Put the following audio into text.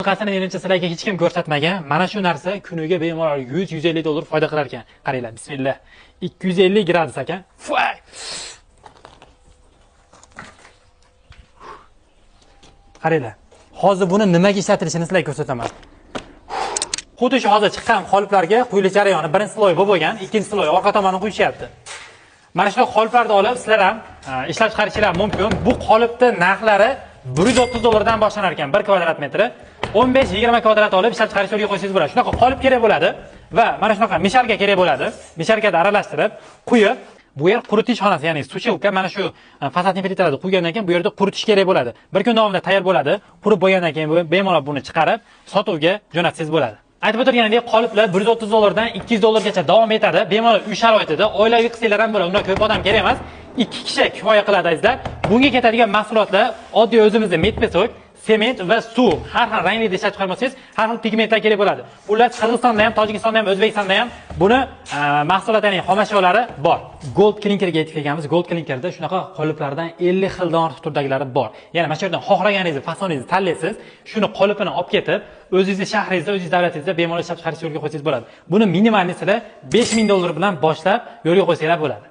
Bunaqasini, menimcha, sizlarga hech kim ko'rsatmagan. Mana shu narsa kuniga bemalol 100-150 dollar foyda qilar ekan. Qaranglar, bismillah. 250 gradus ekan. Voy! Qaranglar. Hozir buni nimaga ishlatilishini sizlarga ko'rsataman. Xuddi shu hozir chiqqan qoliplarga quyilish jarayoni birinchi sloy bu bo'lgan, ikkinchi sloy orqa tomonni quyishyapti. Mana shu qoliplarni olib sizlar ham ishlab chiqarishinglar mumkin. Bu qolipni narxlari 130 dollardan boshlanar ekan 1 kvadrat metri. 15-20 kvadrat olib ishlab chiqarish yo'lga qo'ysangiz bo'ladi. Shunaqa qolip kerak bo'ladi va mana shunaqa mishalka kerak bo'ladi. Mishalkada aralashtirib, quyib, bu yer quritish xonasi, ya'ni сушилка, mana shu fasadni plitalarni quygandan keyin bu yerda quritish kerak bo'ladi. Bir kun davomida tayyor bo'ladi. Qurib bo'lgandan keyin bemalol buni chiqarib, sotuvga jo'natsangiz bo'ladi. Aytib o'tilganidek, qoliplar 130 dollardan 200 dollargacha davom etadi. Bemalol uy sharoitida oilaviy qilsanglar ham bo'ladi. Undan ko'p odam kerak emas. 2 kishi kifoya qiladi, azizlar. Bunga ketadigan mahsulotlar oddiy o'zimizda metpesok, sement va suv. Har xil rangli ishlab chiqarmasangiz, har xil pigmentlar kerak bo'ladi. Ular Qirg'izistonda ham, Tojikistonda ham, O'zbekistonda ham buni mahsulot, ya'ni xomashyolari bor. Gold klinkerga yetib kelganmiz. Gold klinkerda shunaqa qoliplardan 50 xildan ortiq turdagilari bor. Ya'ni mana shu yerdan xohlaganingizni, fasoningizni tanlaysiz, shuni qolipini olib ketib, o'zingizni shahringizda, o'zingiz davlatingizda bemalol ishlab chiqarish yo'lga qo'ysangiz bo'ladi. Buni minimalniy sizlar 5000 dollar bilan boshlab yo'lga qo'ysanglar bo'ladi.